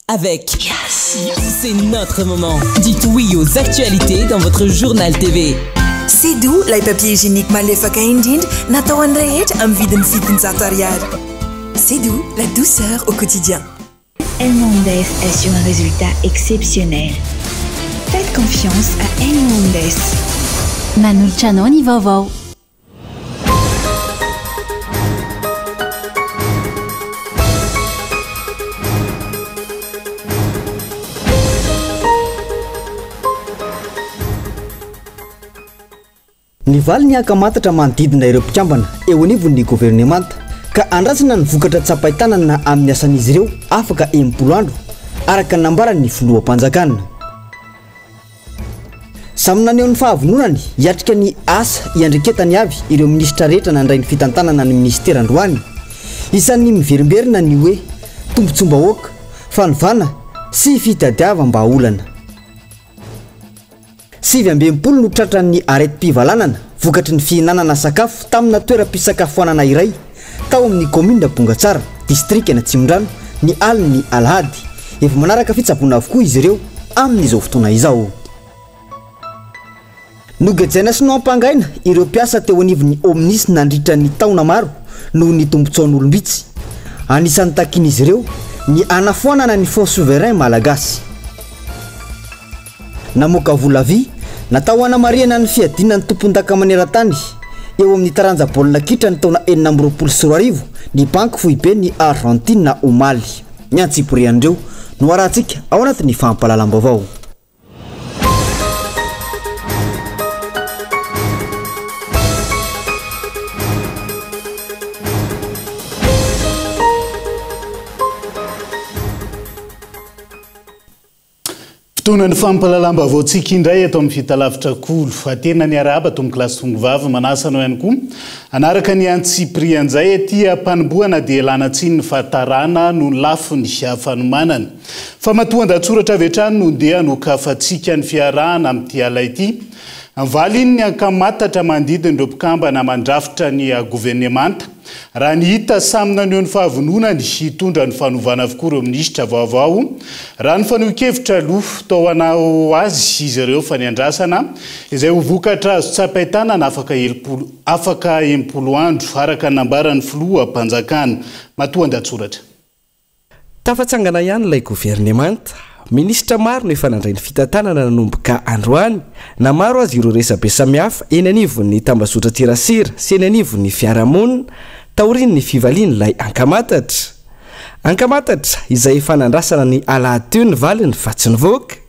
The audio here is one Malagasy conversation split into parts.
Avec Yes. C'est notre moment. Dites oui aux actualités dans votre journal TV. Sedo, ilay papier hygiénique malefaka indrindra natao an'ny rehetra amin'ny vidiny 700 ariary. Sedo, la douceur au quotidien. Elmondes assure un résultat exceptionnel. Faites confiance à Elmondes. Manolotra anao ny vaovao. Nivaly ny ankamantatra manodidina ireo mpikambana eo anivon'ny governemanta ka andrasana ny vokatra tsapain-tanana amin'ny asan'izy ireo afaka 60 andro, araka ny nambaran'ny filoham-panjakana. Samy naneho ny fahavononany hiatrika ny asa iandreketany avy ireo minisitra rehetra nandray ny fitantanana ny minisitera androany. Isan'ny miverimberina ny hoe tombontsoam-bahoaka, fanovana sy fitadiavam-bahaolana. 69 no tratran'ny aretim-pivalanana vokatry ny fihinanana sakafo tamina toeram-pisakafoanana iray tao amin'ny kaominina Bongatsara, distrikan'Atsimondrano, ny alin'ny alahady. Efa manaraka fitsaboana avokoa izy ireo amin'izao fotoana izao. Nogejaina sy nohampangaina ireo mpiasa teo anivon'ny Omnis nandritra ny taona maro noho ny tombontsoan'olom-bitsy. Anisan'ny takian'izy ireo ny hanafoanana ny Fonds souverain malagasy. Namoaka vola vy natao hanamarihana ny fiadiana ny tompondaka maneran-tany eo amin'ny taranja baolina kitra ny taona 2026 ny Banky foiben'i Argentine omaly. Ny antsipirian'ireo no arahantsika ao anatin'ny fampahalalam-baovao. Fotoanan'ny fampahalalam-baovaontsika indray eto amin'ny Fitalavitra Kolo. Tena niarahaba tompokolahy sy tompokovavy, manasa anao ihany koa hanaraka ny antsipirian'izay ety am-panombohana dia ialana tsiny ny fahatarana noho ny lafiny fanomanana. Fa matoan-dahatsoratra avy hatrany no ndeha hanokafantsika ny fiarahana amin'ity ala ity. Mivaly iny ny ankamatatra manodidina ireo mpikambana mandrafitra ny governemanta. Raha ny hita, samy naneho ny fahavononany hitondra ny fanovana avokoa ireo minisitra vaovao. Raha ny fanehoan-kevitra aloha, tao hanao azy izy ireo fa ny andrasana izay ho vokatra azo tsapain-tanana afaka 60 afaka 60 andro, araka ny nambaran'ny filoham-panjakana. Matoan-dahatsoratra. Tafatsangana ihany ilay governemanta. Minisitra maro no efa nandray ny fitantanana nanomboka androany, na maro aza ireo resabe samihafa eny anivon'ny tambazotran-tserasera sy eny anivon'ny fiarahamonina taorian'ny fivalian'ilay ankamatatra. Ankamatatra izay efa nandrasana ny alahady teo ny valiny fa tsy nivoaka.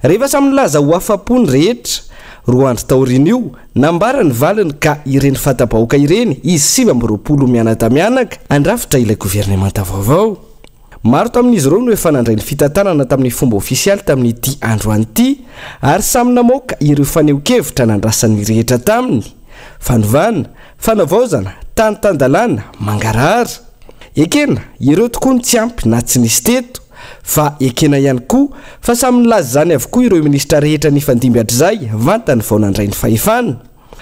Rehefa samy nilaza ho afa-po ny rehetra, roa andro taorian'io, nambara ny valiny ka ireny fanta-bahoaka ireny izy 29 mianadahy mianaka handrafitra ilay governemanta vaovao. Maro tamin'izy ireo no efa nandray ny fitantanana tamin'ny fomba ofisialy tamin'ity androany ity ary samy namoaka ireo fanehoan-kevitra nandrasan'ny rehetra taminy, fanovana, fanavaozana, tany tan-dalàna, mangarahara. Ekena, ireo tokoa no tsy ampy na tsy nisy teto, fa ekena ihany koa fa samy nilaza izany avokoa ireo minisitra rehetra nifandimby hatrizay vantany vao nandray ny fahefana.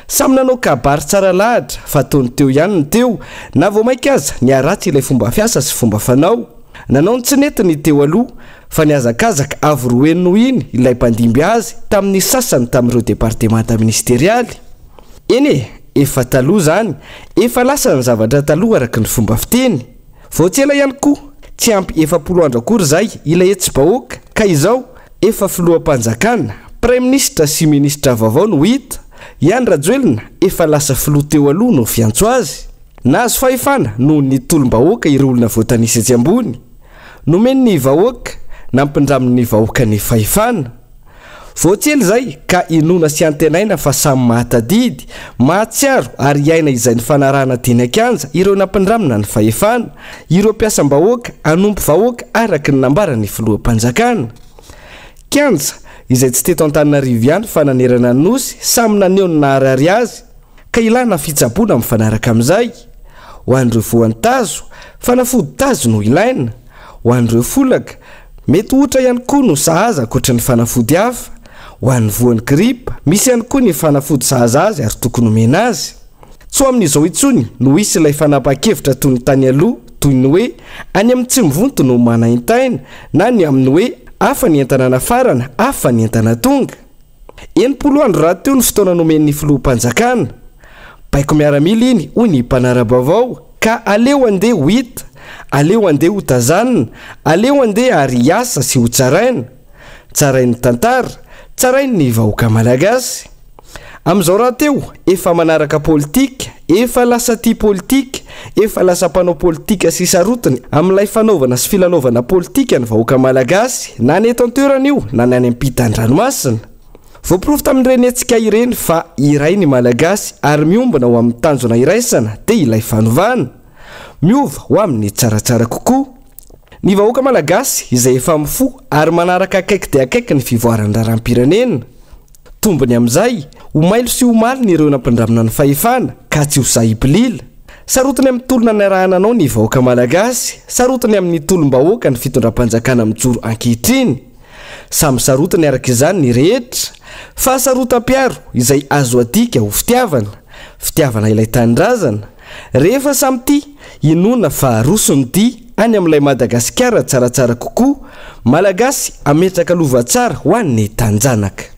Samy nanao kabary tsara lahatra fa toa ny teo ihany ny teo, na vao mainka aza niharatsy ilay fomba fiasa sy fomba fanao. Nanao ny tsy nety ny teo aloha, fa nihazakazaka avo roa heny noho iny ilay mpandimby azy tamin'ny sasany tamin'ireo departemanta ministerialy. Eny e, efa taloha izany, efa lasa ny zavatra taloha araka ny fomba fiteny. Vao tsy ela ihany koa, tsy ampy 40 andro akory izay ilay hetsi-bahoaka ka izao efa filoham-panjakana, praiminisitra sy minisitra vaovao no hita. I Andry Rajoelina efa lasa filoha teo aloha no fiantso azy. Nahazo fahefana noho ny tolom-bahoaka ireo olona voatanisa etsy ambony. Nomen'ny vahoaka, nampindramin'ny vahoaka ny fahefana. Vao tsy ela izay ka inoana sy antenaina fa samy mahatadidy, mahatsiaro ary hiaina izay nifanarahana teny an-kianja ireo nampindramina ny fahefana, ireo mpiasam-bahoaka hanompo vahoaka araka ny nambaran'ny filoham-panjakana. Kianja, izay tsy teto Antananarivo ihany fa nanerana ny Nosy, samy naneho ny naharary azy, ka ilana fitsaboana mifanaraka amin'izay. Ho an'ireo voan'ny tazo, fanafody tazo no ilaina. Ho an'ireo folaka, mety hotra ihany koa no sahaza ankoatra ny fanafody hafa. Ho an'ny voan'ny gripa, misy ihany koa ny fanafody sahaza azy ary tokony homena azy. Tsy ho amin'izao intsony no hisy ilay fanapahan-kevitra toy ny tany aloha. toy ny hoe any amin'ny tsy mivonto no manaintaina na ny amin'ny hoe hafa ny entana nafarana, hafa ny entana tonga. 60 andro rahateo ny fotoana nomen'ny filoham-panjakana. Baiko miaramila iny, hoy ny mpanara-baovao, ka aleo andeha ho hita, aleo andeha ho tazanina, aleo andeha ary hiasa sy ho tsaraina. Tsarain'ny tantara, tsarain'ny vahoaka malagasy. Amin'izao rahateo, efa manaraka politika, efa lasa tia politika, efa lasa mpanao politika sy sarotiny amin'ilay fanaovana sy filalaovana politika ny vahoaka malagasy, na ny eto an-toerana io na ny any ampitan-dranomasina. Voaporofo tamin'ireny hetsika ireny fa iray ny Malagasy ary miombona ho amin'ny tanjona iraisana dia ilay fanovana. Miova ho amin'ny tsaratsara kokoa. Ny vahoaka Malagasy izay efa mifoha ary manaraka akaiky dia akaiky ny fivoaran'ny raharaham-pirenena. Tombony amin'izay, ho mailo sy ho malina ireo nampindramina ny fahefana ka tsy ho sahy hibilila. Sarotiny amin'ny tolona niarahana anao ny vahoaka Malagasy, sarotiny amin'ny tolom-bahoaka ny fitondram-panjakana mijoro ankehitriny. Samy sarotiny araka izany ny rehetra. Fahasarotam-piaro izay azo adika ho fitiavana. Fitiavana ilay tanindrazana. Rehefa samy tia, inoana fa roso ny dia any amin'ilay Madagasikara tsaratsara kokoa, Malagasy hametraka lova tsara ho an'ny tanjanaka.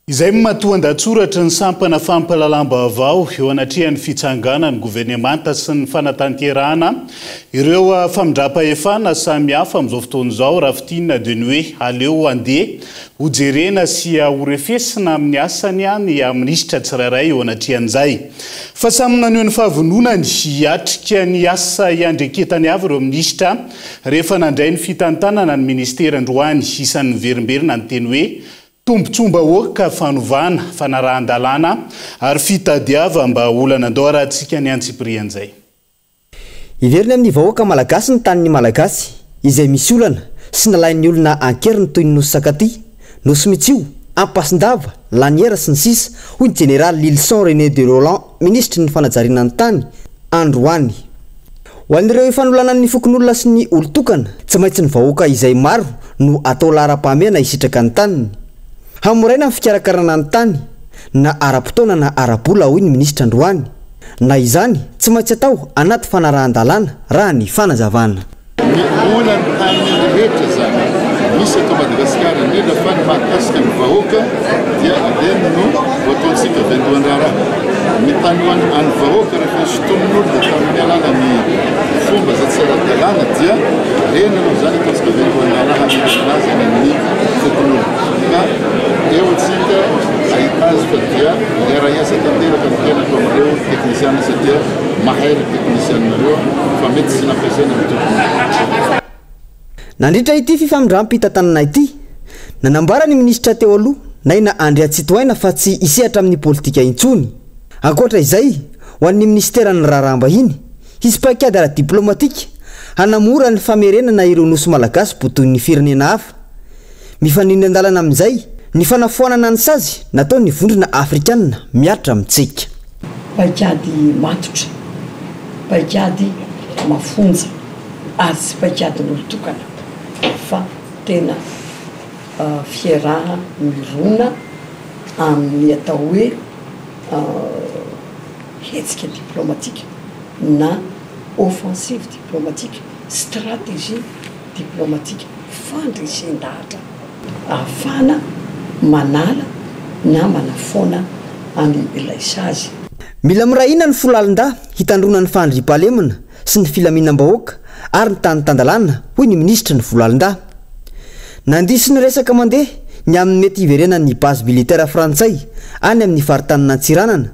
Izay no matoan-dahatsoratry ny sampana fampahalalam-baovao eo anatrehan'ny fitsanganan'ny governemanta sy ny fanatanterahana ireo famindram-pahefana samihafa amin'izao fotoana izao. Raha fintinina dia ny hoe aleo handeha hojerena sy horefesina amin'ny asany ny minisitra tsirairay eo anatrehan'izay. Fa samy naneho ny fahavononany hiatrika ny asa iandreketany avy ireo minisitra rehefa nandray ny fitantanana ny ministera androany. Isan'ny niverimberina ny teny hoe Tombontsoam-bahoaka, fanovana, fanarahan-dalàna ary fitadiavam-bahaolana. Andao arahantsika ny antsipirian'izay. Hiverina amin'ny vahoaka malagasy ny tanin'ny Malagasy izay misy olana sy nalain'ny olona an-keriny toy ny Nosy Sakatia, Nosy Mitsio, Ampasindava, Laniera sy ny sisa hoy ny Jeneraly Lylison René de Rolland minisitry ny fanajariana ny tany, androany. Ho an'ireo efa nolanan'ny fokonolona sy ny olon-tokana, tsy maintsy ny vahoaka izay maro no atao laharam-pahamehana hisitraka ny taniny. Hamoraina ny fikarakarana ny tany, na ara-potoana na ara-bola, hoy ny minisitra androany. Na izany, tsy maintsy atao anaty fanarahan-dalàna, raha ny fanazavana. Ny olan'ny tany rehetra izany misy eto Madagasikara, indrindra fa ny mahakasika ny vahoaka dia ireny no ho ataontsika vaindohan-draharaha. Ny tany ho an'ny vahoaka rehefa hosintomin'olona tamin'ny alalan'ny fomba izay tsy ara-dalàna dia ireny aloha izany ataontsika vaindohan-draharaha hamerenana azy any amin'ny fokonolona. Ka eo antsika ahita azy fa dia hiara-hiasa tanteraka ny tenako amin'ireo teknisiana satria Mahay ry teknisianina reo fa mety tsy nampiasaina ny tokony. Nandritra ity fifamindram-pitantanana ity, nanambara ny minisitra teo aloha, Naina Andriantsitohaina fa tsy hisehatra amin'ny politika intsony. Ankoatra izay, ho an'ny minisiteran'ny Raharaham-bahiny, hisy paikady ara-diplaomatika hanamora ny famerenana ireo nosy malagasy bodoin'ny firenena hafa. Mifanindran-dalana amin'izay, ny fanafoanana ny sazy nataon'ny Vondrona Afrikanina mihatra amintsika. Paikady matotra, paikady mafonja ary tsy paikadin'olon-tokana fa tena fiaraha mirona amin'ny atao hoe hetsika diplomatika na offensive diplomatique, stratégie diplomatika, fandresen-dahatra ahafahana manala na manafoana an' ilay sazy. Mila miray hina ny foloalindahy hitandroana ny fandriampahalemana sy ny filaminam-bahoaka ary ny tany tan-dalàna, hoy ny minisitry ny foloalindahy. Nandiso ny resaka mandeha ny amin'ny mety hiverenan'ny base militaire frantsay any amin'ny faritanin'Antsiranana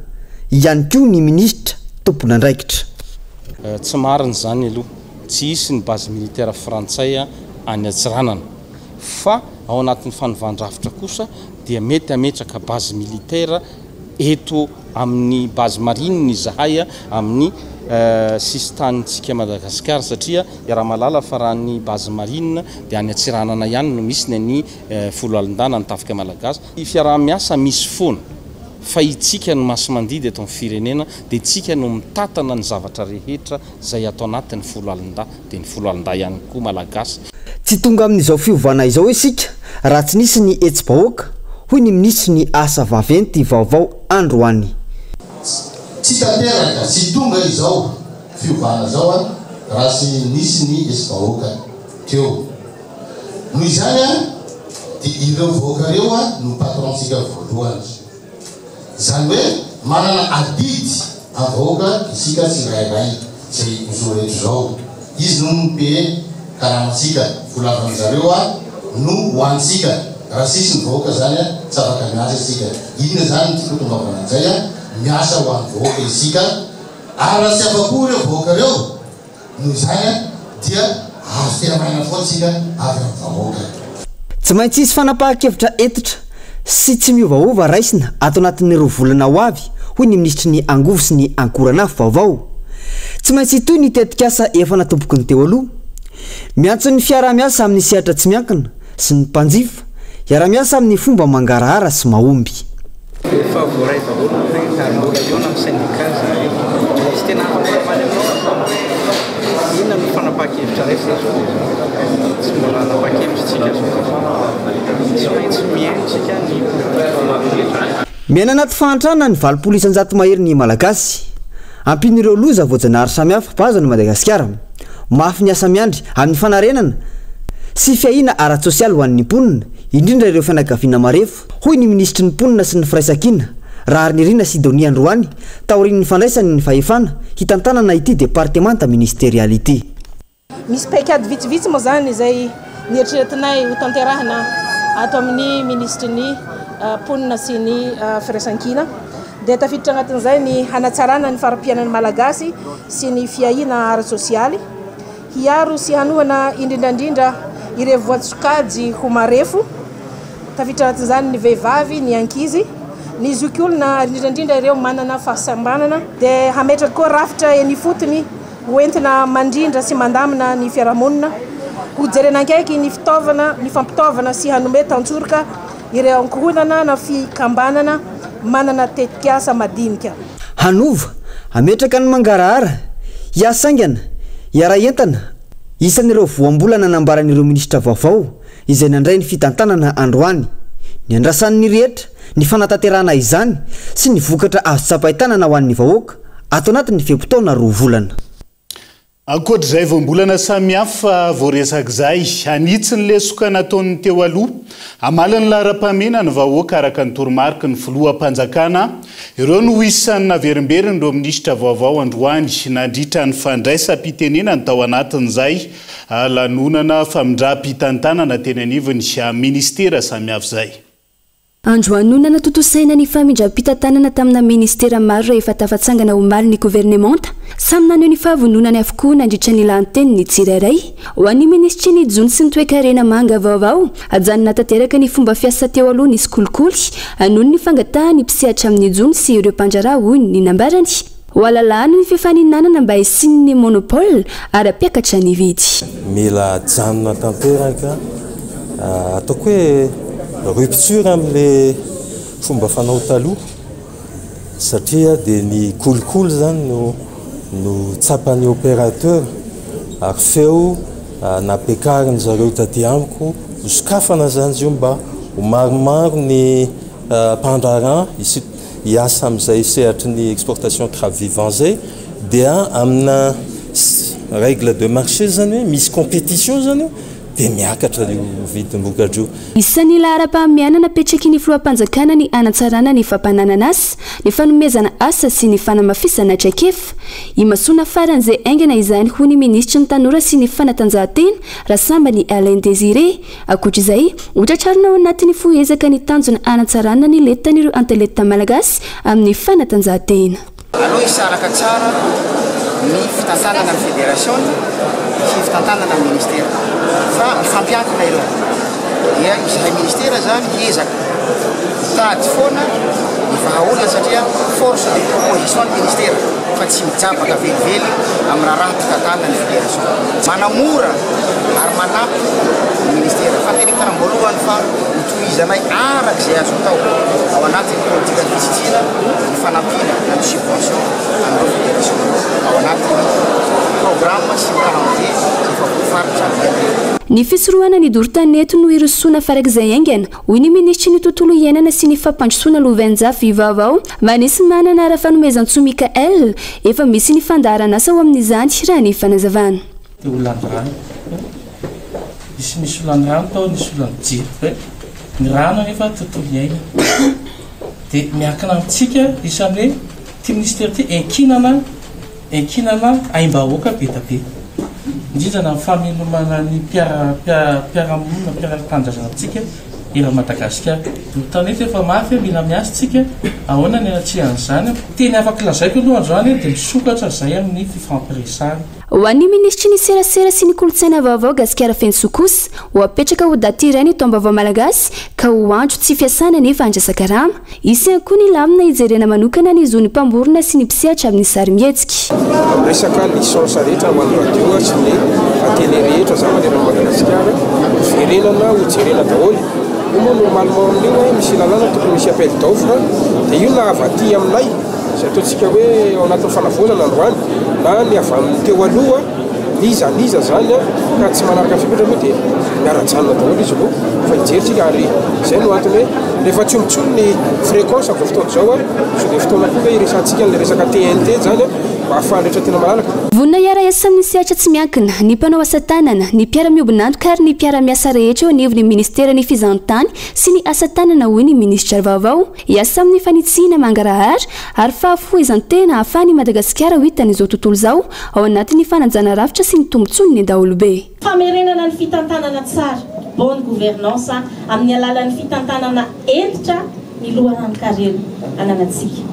ihany koa ny minisitra tompon'andraikitra. Tsy marina izany aloha. Tsy hisy ny base militaire frantsay any Antsiranana. Fa ao anatin'ny fanovan-drafitra kosa dia mety hametraka base militaire eto amin'ny base marine izahay amin'ny sisin-tanintsika Madagasikara satria iaraha-mahalala fa raha ny base marine dia any Antsiranana ihany no misy ny an'ny foloalindahy na ny tafika malagasy. Fiaraha-miasa misy foana fa itsika no masi-mandidy eto amin'ny firenena dia itsika no mitatana ny zavatra rehetra izay ato anatin'ny foloalindahy dia ny foloalindahy ihany koa Malagasy. Tsy tonga amin'izao fiovana izao isika raha tsy nisy ny hetsi-bahoaka, hoy ny minisitry ny Asa vaventy vaovao androany. Tsy tanteraka, tsy tonga izao fiovana izao an, raha tsy nisy ny hetsi-bahoaka teo. Noho izany dia ireo vahoaka ireo no patron-tsika voalohany. Izany hoe manana adidy amin'ny vahoaka isika tsirairay izay mijoro eto izao. Izy no mi-payer karamantsika, vola avy amin-jareo no hohanintsika. Raha tsisy ny vahoaka izany tsy afaka miasa isika. Inona izany no tiako hatongavana amin'izay? Miasa ho an'ny vahoaka isika ary raha tsy afa-po ireo vahoaka ireo, Noho izany dia azo tehamaina foana isika avy amin'ny vahoaka. Tsy maintsy hisy fanapahan-kevitra hentitra sy tsy miovaova raisina ato anatin'ny roa volana ho avy, hoy ny minisitry ny Angovo sy ny Ankoranafo vaovao. Tsy maintsy hitohy ny tetikasa efa natomboky ny teo aloha. Miantso ny fiaraha-miasa amin'ny sehatra tsy miankina sy ny mpanjifa, hiara-miasa amin'ny fomba mangarahara sy mahomby. Efa voaray daholo ny rehetra ary mbola hihaona amin'ny syndicat izahay. Misy tena afaka mamaly aminao aho fa hoe inona no fanapahan-kevitra raisina izao dia izao. Tsy mbola hanapa-kevitra isika izao fa tsy maintsy mihaino isika ny politika. Miaina anaty fahantrana ny 80% mahery ny Malagasy. Ampian'ireo loza voajanahary samihafa mpahazo an'i Madagasikara. Mafy ny asa miandry amin'ny fanarenana sy fiahiana ara-tsosialy ho an'ny mponina, indrindra ireo fianakaviana marefo. Hoy ny minisitry ny Mponina sy ny Firaisankina, Raharinirina Sidonie androany, taorian'ny fandraisany ny fahefana hitantanana ity departemanta ministerialy ity. Misy paikady vitsivitsy moa izany izay nieritreretinay hotanterahina ato amin'ny minisitry ny Mponina sy ny Firaisankina. Dia tafiditra anatin'izay ny hanatsarana ny fari-piainan'ny Malagasy sy ny fiahiana ara-tsosialy. Hiaro sy hanohana indrindra indrindra ireo voatsokajy ho marefo, tafiditra anatin'izany ny vehivavy, ny ankizy, ny zokiolona ary indrindra indrindra ireo manana fahasembanana. Dia hametraka koa rafitra eny ifotony ho entina mandrindra sy mandamina ny fiarahamonina, ho jerena akaiky ny fitaovana, ny fampitaovana sy hanome tantsoroka ireo ankohonana na fikambanana manana tetikasa madinika. Hanova, hametraka ny mangarahara, hiasa haingana, hiara-hientana, isan'ireo voambolana nambaran'ireo minisitra vaovao izay nandray ny fitantanana androany. Niandrasan'ny rehetra ny fanatanterahana izany sy ny vokatra azo tsapain-tanana ho an'ny vahoaka ato anatin'ny fe-potoana roa volana. Ankoatra izay voambolana samihafa voaresaka izay, hanitsy ny lesoka nataon'ny teo aloha, hamaly ny laharam-pahamehana ny vahoaka araka ny toromariky ny filoham-panjakana, ireo no isan'ny naverimberin'ireo minisitra vaovao androany nandritra ny fandraisam-pitenenany tao anatin'izay lanonana famindram-pitantanana teny anivon'ny minisitera samihafa izay. Androany no nanatontosaina ny famindram-pitantanana tamina minisitera maro rehefa tafatsangana omaly ny governemanta. Samy naneho ny fahavononany avokoa nandritra ny lahateny ny tsirairay. Ho an'ny minisitry ny jono sy ny toekarena manga vaovao, hajanona tanteraka ny fomba fiasa teo aloha nisy kolikoly noho ny fangatahan'ny mpisehatra amin'ny jono sy ireo mpandraharaha hoy ny nambarany. Ho alalahana ny fifaninanana mba hisian'ny monopole ary hampiakatra ny vidy. Mila ajanona tanteraka, ataoko hoe rupture amin'le fomba fanao taloha satria dia ny kolikoly izany no no tsapan'ny opérateur ary feo nampiakarin-dry zareo taty amiko hosokafana izany izy io mba ho maromaro ny mpandraharaha hiasa amin'izay sehatry ny exportation crabe vivant izay dia amina règle de marché izany hoe misy compétition izany io dia miakatra io vidim-bokatra io. Isan'ny laharam-pahamehana napetraky ny filoham-panjakana ny hanatsarana ny fampananana asa, ny fanomezana asa sy ny fanamafisana traikefa. Imasoana faran'izay haingana izany hoy ny minisitry ny tanora sy ny fanatanjahantena, Rasambany Alain Désiré. Ankoatra izay, ho tratrarina ao anatin'ny fohy ezaka ny tanjona hanatsarana ny lentan'ireo anteleta malagasy amin'ny fanatanjahantena. Aleo hisaraka tsara ny fitantanana ny federasiona sy ny fitantanana ny ministera fa mifampiankina ireo. Dia izahay ministera izany hiezaka hitady foana ny vahaolana satria force de proposition ny ministera fa tsy mijabaka velively amin'ny raharaham-pitantanana ny federasiona. Manamora ary manampy ny ministera. Fa teneniko tanam-boalohany fa hotohizanay araka izay azo atao ao anatin'ny politikan'ny fitsitsiana ny fanampiana na ny subvention an'ireo fédération ireo ao anatin'ny programme sy ny calendrier efa voafaritra mialoha. Ny fisorohana ny doro tanety no hirosoana farak'izay haingana, hoy ny minisitry ny Tontolo iainana sy ny fampandrosoana Lovainjafy vaovao, Manisy Manana Rafanomezantsoa Mickaël. Efa misy ny fandaharan'asa ho amin'izany, raha ny fanazavana. Dia olan'ny rano. Nisy nisy olan'ny rano tao, nisy olan'ny jiro be. Ny rano anefa tontolo iainana. Dia miankina amintsika isan'ny hoe ity minisitera ity enkinana Iankinana aim-bahoaka be da be, indrindra na ny famelomana ny mpiara-monina, mpiara-tanindrazana amintsika eran'i Madagasikara. Ny tanety efa mafy, mila miasa isika, ahoana ny hanatrehan'izany? Teny afaka lazaiko aloha androany dia misokatra izay amin'ny fifampiresahana. Ho an'ny minisitry ny serasera sy ny kolontsaina vaovao Gasikara Fenosoa kosa, ho apetraka ho daty iray ny taom-baovao malagasy ka ho andro tsy fiasana nefa handrasan-karama. Hisy ihany koa ny lamina hijerena manokana ny zon'ny mpamorona sy ny mpisehatra amin'ny sarimihetsika. Amin'ny resaka licence rehetra ho an'ny radio sy ny télé rehetra izany manerana an'i Madagasikara, hiverenana ho jerena daholo. Io moa normalement amin'io misy lalàna tokony misy appel d'offre dia io na avy aty aminay izay ataontsika hoe ao anatin'ny fanavaozana androany na ny avy amin'ny teo aloha, N'iza n'iza zany an ka tsy manaraka ny fepetra aloha dia miara-janona daholo izy ireo fa hijery tsika ary izay no antony hoe rehefa tsy omby intsony ny fréquence amin'izao fotoana izao an sao dia fotoana koa ve hiresahantsika an'ilay resaka TNT zany an mba ahafahan'ny rehetra tena malalaka. Vonona hiara-hiasa amin'ny sehatra tsy miankina, ny mpanao asa tanana, ny mpiara-miombon'antoka ary ny mpiara-miasa rehetra eo anivon'ny minisiteran'ny fizahantany sy ny asa tanana hoy ny minisitra vaovao. Hiasa amin'ny fanitsiana mangarahara ary fahafohezan-tena ahafahan'i Madagasikara ho hitan'izao tontolo izao ao anatin'ny fanajana rafitra sy ny tombontsoan'ny daholobe. Famerenana ny fitantanana tsara, bonne gouvernance, amin'ny alalan'ny fitantanana hentitra ny loharanon-karena ananantsika.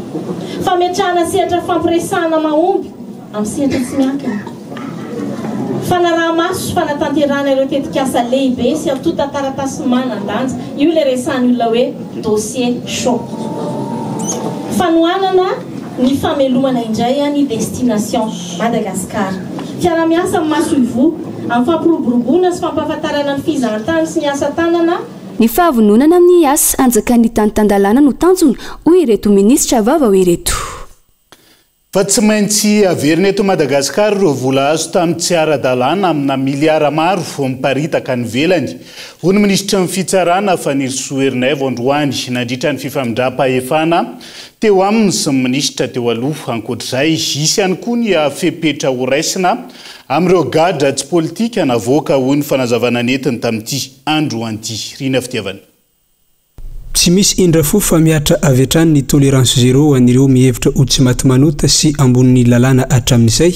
Fametrahana sehatra fampiresahana mahomby amin'ny sehatra tsy miankina. Fanaraha-maso sy fanatanterahana ireo tetikasa lehibe sy antontan-taratasy manan-danja, io ilay resahan'ny olona hoe dossier chaud. Fanohanana ny famelomana indray ny Destination Madagascar. Fiaraha-miasa amin'ny masoivoho, amin'ny fampiroboroboana sy fampahafantarana ny fizahantany sy ny asa tanana. Ny fahavononana amin'ny asa hanjakan'ny tany tan-dalàna no tanjona, hoy ireto minisitra vaovao ireto. Fa tsy maintsy averina eto Madagasikara ireo vola azo tamin'ny tsy ara-dalàna amina miliara maro vao miparitaka any ivelany, hoy ny minisitry ny Fitsarana, Fanirisoa Ernaivo androany nandritra ny fifamindram-pahefana teo aminy sy ny minisitra teo aloha. Ankoatra izay, hisy ihany koa ny fepetra horaisina amin'ireo gadra tsy politika navoaka, hoy ny fanazavana nentiny tamin'ity androany ity. Rina Fitiavana. Tsy misy indra fo fa mihatra avy hatrany ny tolérance zéro ho an'ireo mihevitra ho tsy maty manota sy ambonin'ny lalàna hatramin'izay.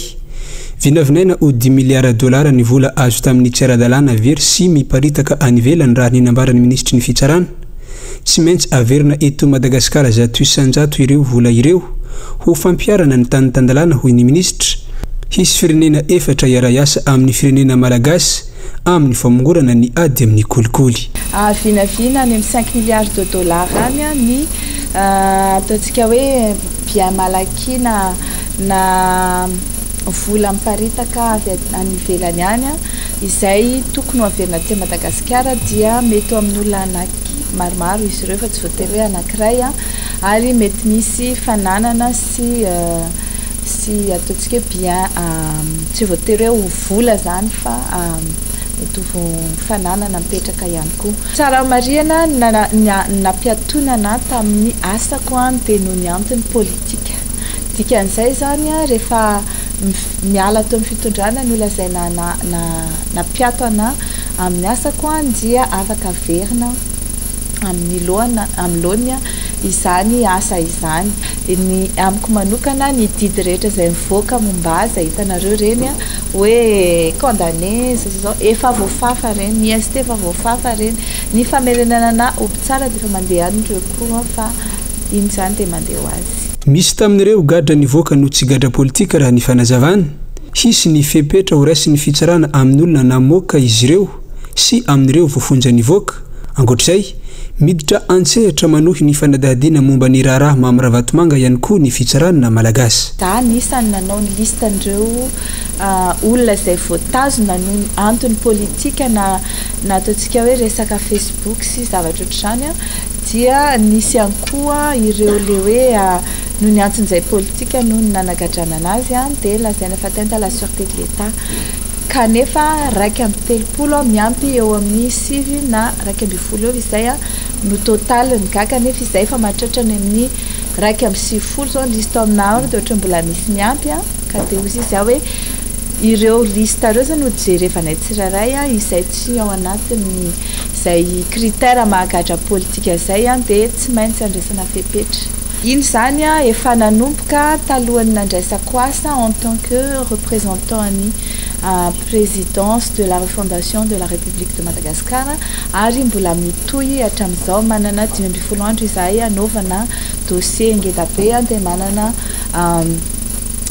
Vinavinaina ho dimy miliara dolara ny vola azo tamin'ny tsy ara-dalàna very sy miparitaka any ivelany raha ny nambaran'ny minisitry ny fitsarana. Tsy maintsy averina eto Madagasikara 100% ireo vola ireo ho fampiharana ny tany tan-dalàna hoy ny minisitra. Hisy firenena efatra hiara-hiasa amin'ny firenena malagasy amin'ny famongorana ny ady amin'ny kolikoly. Vinavina any amin'ny cinq milliards de dollars any ny ataontsika hoe bien mal acquis na na vola miparitaka avy any ivelany any izay tokony ho averina aty Madagasikara dia mety ho amin'olona anaky maromaro izy ireo fa tsy voatery hoe anankiray ary mety misy fananana sy sy ataontsika hoe bien tsy voatery hoe ho vola izany fa mety ho fananana mipetraka ihany koa. Tsara marihana ny nampiatoana anà tamin'ny asako dia noho ny antony politika. Dikan'izay izany rehefa miala teo amin'ny fitondrana ny olona izay nampiato anà amin'ny asako dia afaka averina amin'ny amin'ny laoniny izany asa izany. Ny amiko manokana, ny didy rehetra izay mivoaka momba azy, izay hitanareo ireny hoe condamné izao sy izao, efa voafafa ireny, ny IST efa voafafa ireny, ny famerenana ana ho mpitsara dia efa mandeha any ny recours fa iny izany dia mandeha ho azy. Misy tamin'ireo gadra nivoaka no tsy gadra politika raha ny fanazavana. Hisy ny fepetra horaisin'ny fitsarana amin'olona namoaka izy ireo sy amin'ireo voafonja nivoaka. Ankoatra izay, miditra an-tsehatra manohy ny fanadihadiana momba ny raharaha Mamy Ravatomanga ihany koa ny fitsarana malagasy. Za anisany nanao ny liste-n'ireo olona izay voatazona noho ny antony politika na na ataontsika hoe resaka facebook sy zavatra ohatr'izany dia nisy ihany koa ireo le hoe noho ny anton'izay politika no nanagadrana anazy dia lazaina fa atteinte à la sûreté de l'Etat. Kanefa 31 miampy eo amin'ny sivy na 11 eo izay no total-ny. Gaga anefa izahay fa mahatratra any amin'ny 91 izao ny liste aminà ao dia ohatran'ny mbola misy miampy ka dia hoy izy aho hoe ireo liste ireo izany no jerevanay tsirairay izay tsy ao anatin'ny izay critère maha-gadra politika izay dia tsy maintsy andraisana fepetra. Iny izany efa nanomboka talohan'ny nandraisako asa en tant que représentant an'ny présidence de la refondation de la République de Madagascar ary mbola mitohy hatramin'izao. Manana 15 andro izahay hanaovana dossier ngeda be dia manana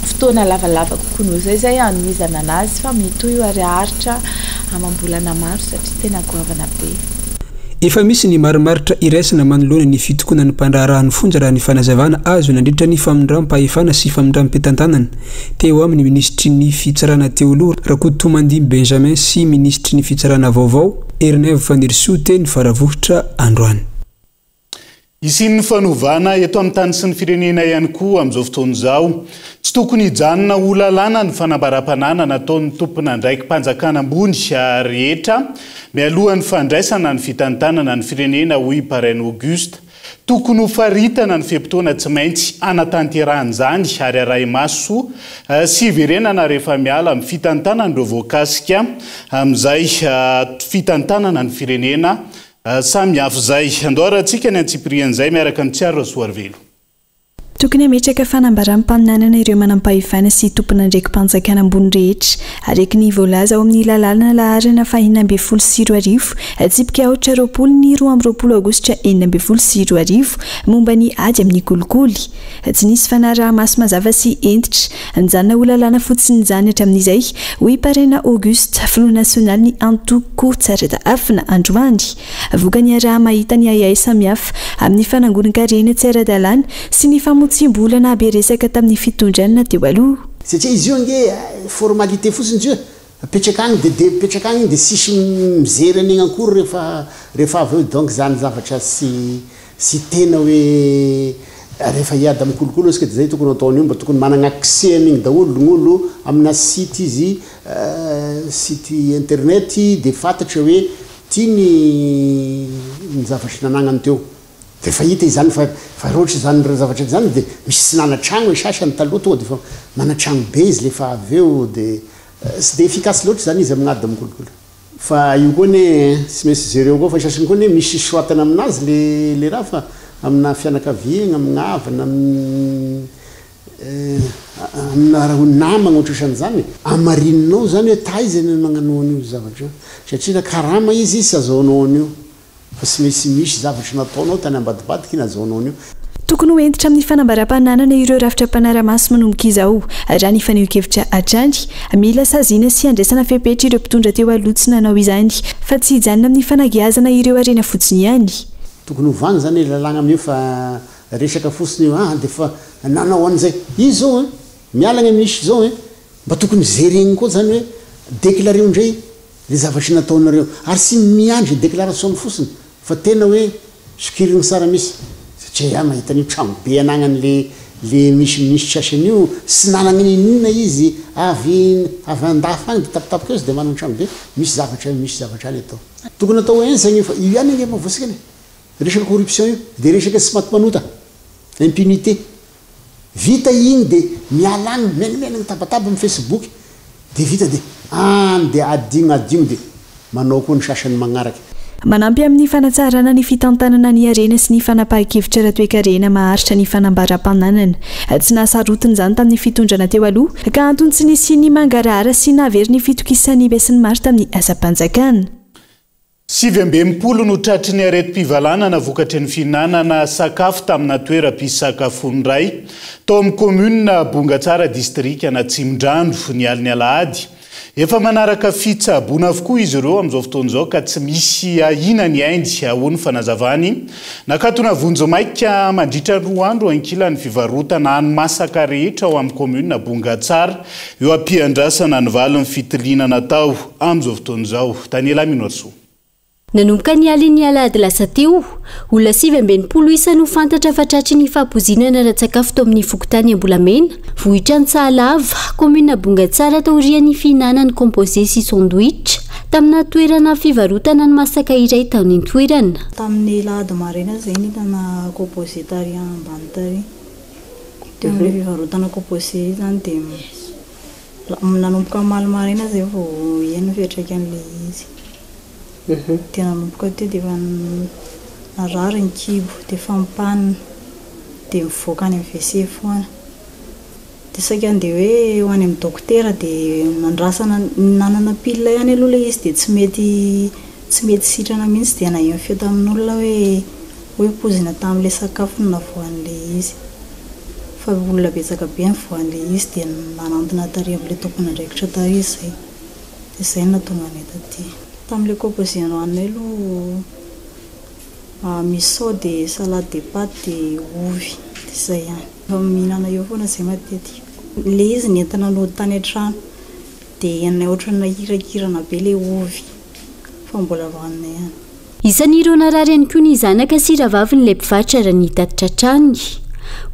fotoana lavalava kokoa noho izay izay hanohizana anazy fa mitohy io ary haharitra amam-bolana maro satria tena goavana be. Efa misy ny marimaritra iraisana manoloana ny fitokonan'ny mpandraharahan'ny fonja raha ny fanazavana azo nandritra ny famindram-pahefana sy famindram-pitantanana teo amin'ny minisitry ny fitsarana teo aloha Rakotomandimby Benjamin sy minisitry ny fitsarana vaovao Ernaivo Fanirisoa teny Faravohitra androany. Hisian'ny fanovana eto amin'ny tany sy ny firenena ihany koa amin'izao fotoana izao. Tsy tokony hijanona ho lalàna ny fanambaram-pananana nataon'ny tompon'andraiki-panjakana ambony rehetra mialohan'ny fandraisana ny fitantanana ny firenena, hoy i Paraina Auguste. Tokony ho faritana ny fe-potoana tsy maintsy hanatanterahana izany ary arahi-maso sy hiverenana rehefa miala amin'ny fitantanana ireo voakasika amin'izay fitantanana ny firenena Samy hafa izay. Andao arahantsika ny antsipirian'izay miaraka amin'i Tsiaro Rasoarivelo. Tokony hametraka fanambaram-paminanana ireo manampahefana sy tompon'andraiki-panjakana ambony rehetra, araka ny voalaza ao amin'ny lalàna laharana faha-2016, tsipika aotra 20 ny 22 aogositra 2016, momba ny ady amin'ny kolikoly. Tsy nisy fanaraha-maso mazava sy hentitra. Nijanona ho lalàna fotsiny izany hatramin'izay, hoy Paraina Auguste, filoha nasionalin'ny antoko Tsaratahafina, androany. Vokany iaraha-mahita ny ahiahy samihafa amin'ny fanangonan-karena tsy ara-dalàna sy ny famotsiam-bola nahabe resaka tamin'ny fitondrana teo aloha. Satria izy io ange formalité fotsiny izy io e, Mipetraka agny de de mipetraka agny de tsisy mijery an'igny akory rehefa rehefa avy eo donc zany zavatra tsy tsy tena hoe rehefa hiady amin'ny kolikoly isika de zay tokony ataony io mba tokony managna accès an'igny daholo gn'olo amina site izy site internet de fantatra hoe ty ny ny zavatry nanagnany teo de efa hita izany fa fa raha ohatra izany zavatra izany de misy tsy nana-tragno e sasany taloha tonga de efa mana-tragno be izy le efa avy eo de Tsy dia efficace loatra izany izy amin'ny ady amin'ny kolikoly. Fa io koa anie tsy maintsy jereo koa fa sasany koa anie misy soratana aminazy le le raha fa amina fianakaviagna, amina havana, amin'ny amina namagna ohatrohatran'izany e. Amarininao zany hoe taiza no nagnanao an'io zavatra io satria na karama izy tsy azahoanao an'io. Fa tsy maintsy misy zavatra nataonao tany ambadibadika nazahoanao an'io. Tokony ho hentitra amin'ny fanambaram-pananana ireo rafitra mpanara-maso manomboka izao, raha ny fanehoan-kevitra hatrany. Mila saziana sy andraisana fepetra ireo mpitondra teo aloha tsy nanao izany, fa tsy hijanona amin'ny fanagiazana ireo harena fotsiny ihany. Tokony hovana zany ilay lalàgna amin'io fa resaka fotsiny io ah defa nanao an'izay izy zao hein miala ny minisitra zao hein mba tokony zeregny koa zany hoe declareo ndray Le zavatry nataonareo ary tsy miandry déclaration fotsiny fa tena hoe sokiriny tsara mihitsy satria iah mahita an'io trano be anagnany le le misy minisitry sasany io tsy nanagna ninoninona izy avy avy andafy agny de tapitapaka eo izy de manana trano be misy zavatra misy zavatra any atao. Tokony atao henjagna io fa io ihany ange mahavoasika anie resaka corruption io de resaka tsy maty manota impunité. Vita iny de miala any miainamiaina mitabataba am facebook de vita de any de adigno adigno de manao koa ny sasany magnaraka. Manampy amin'ny fanatsarana ny fitantanana ny harena sy ny fanapahan-kevitra ara-toekarena maharitra ny fanambaram-pananana. Tsy nahasarotiny izany tamin'ny fitondrana teo aloha, ka antony tsy nisian'ny mangarahara sy nahavery ny fitokisan'ny besinimaro tamin'ny asam-panjakana. 69 no tratry ny aretim-pivalanana vokatry ny fihinanana sakafo tamina toeram-pisakafoana iray tao amin'ny kaominina Bongatsara, distrikan'Atsimondrano, ny alin'ny alahady. Efa manaraka fitsaboana avokoa izy ireo amin'izao fotoana izao ka tsy misy ahiana ny ainy, hoy ny fanazavany. Nakatona vonjimaika mandritra ny roa andro ankilan'ny fivarotana hani-masaka rehetra ao amin'ny kaominina Bongatsara eo am-piandrasana ny valin'ny fitiliana natao amin'izao fotoana izao. Daniela Minoarisoa. Nanomboka ny alin'ny alahady lasa teo, olona 69 isa no fantatra fa tratry ny fahapoizinana ara-tsakafo tao amin'ny fokontany Ambolamena, vohitra Antsahalava, kaominina Bongatsara taorian'ny fihinanany composé sy sandwich tamina toerana fivarotana ny masaka iray tany an-toerana. Tamin'ny alahady maraina izay nitana composé tary ambany tary. Teo amin'ilay fivarotana composé izany dia nanomboka omaly maraina izay vao heno ny fiantraikan'ilay izy. Dia nanomboka teo dia efa narary ny kibo, dia efa mipanina, dia mivoaka any amin'ny WC foana. Dia saika handeha hoe ho any amin'ny dokotera dia nandrasana, nanana pile ihany aloha ilay izy dia tsy mety tsy mety sitrana mihitsy dia naheno feo tamin'olona hoe hoe poizina tamin'ilay sakafo no navoahan'ilay izy. Fa olona betsaka be no voan'ilay izy dia nanantona tary amin'ilay tompon'andraikitra tary izy izay. Dia izay no nahatonga anay taty. Tamin'ilay composé nohaninay aloha misao dia salade de pâtes dia ovy dia izay ihany. Efa mihinana eo foana izay matetika. Ilay izy nentina nody tany an-trano dia henonay ohatran'ny nahirakirana be ilay ovy fa mbola nohaninay ihany. Isan'ireo narary ihany koa ny zanaka sy rahavavin'ilay mpivarotra raha ny tatitra hatrany.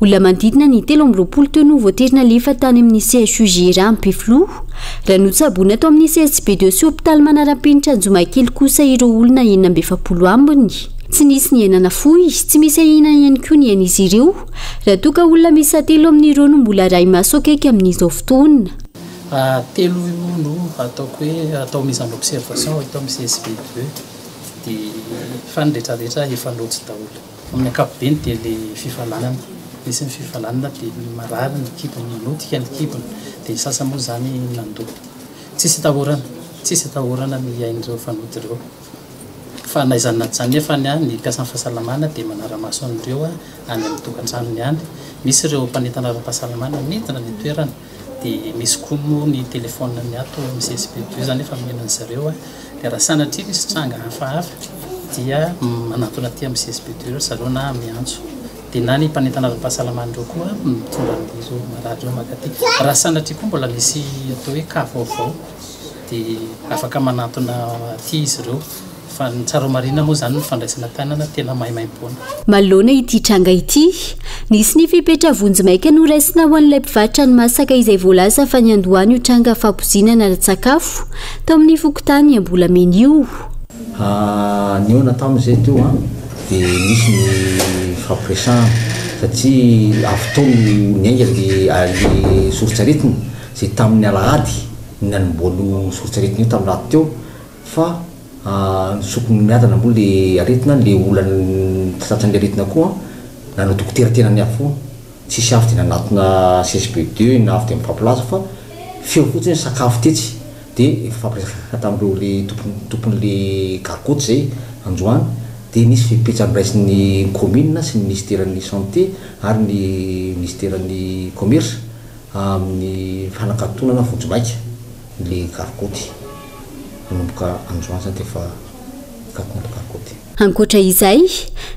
Olona manodidina ny 23 teo no voatery nalefa tany amin'ny CHU JRA Ampefiloha. Raha notsaboina tao amin'ny CSB deux sy hopitaly manara-penitra Anjomakely kosa ireo olona 46 ambiny. Tsy nisy ny aina nafoy, tsy misy ahiana ihany koa ny ain'izy ireo, raha toa ka olona miisa telo amin'ireo no mbola arahi-maso akaiky amin'izao fotoana. Telo no ataoko hoe atao mise en observation eto amin'ny CSB deux. Dia fa ny rehetra rehetra efa nody daholo. Amin'ny ankapobeny dia ilay fifalanana, misy ny fifalanana dia marary ny kibony, manotika ny kibony, dia ny sasany moa izany nandoa. Tsisy atahorana, tsisy atahorana ny ain'ireo efa nody ireo. Fa na izany na tsy izany nefa ny mpiasan'ny fahasalamana dia manara-maso an'ireo any amin'ny tokantranony any. Misy ireo mpanentana ara-pahasalamana midina any an-toerana. Dia misy koa moa ny téléphone ny ato amin'ny CSB deux zany efa nomena an'i zareo a, dia raha sanatria misy tranga hafahafa dia manantona aty amin'ny CSB deux ry zareo na miantso, dia na ny mpanentana ara-pahasalamana ireo koa mitondra an'ireo marary ireo mankaty. Raha sanatria koa mbola misy atao hoe cas vaovao dia afaka manantona aty izy ireo. Fa ny tsara ho marihina moa izany ny fandraisana tanana tena maimaimpoana. Manoloana ity tranga ity, nisy ny fepetra vonjimaika noraisina ho an'ilay mpivarotra ny masaka izay voalaza fa niandohany io tranga fahapoizinana ara-tsakafo tao amin'ny fokontany Ambolamena io. Nihaona taminy izay teo an, dia nisy ny fifampiresahana satria avy tao no niainga ilay soritr'aretina izay tamin'ny alahady no nanombohan'io soritr'aretina io tamin'ny alahady teo fa nisoko miadana moa le aretina, le olona tratran'ny aretina koa nanao dokotera tenany avy foana, tsisy avy de nanatona CSB deux na avy de mifampilaza fa feo fotsiny hoe sakafo tetsy de efa nifampiresaka tamin'ireo le tompony tompon'le gargotte zay androany de nisy fepetra noraisin'ny commune sy ny ministeran'ny santé ary ny ministeran'ny commerce amin'ny fanakatonana vonjimaika le gargoty. Manomboka androany zany dia efa mikatona le gargoty. Ankoatra izay,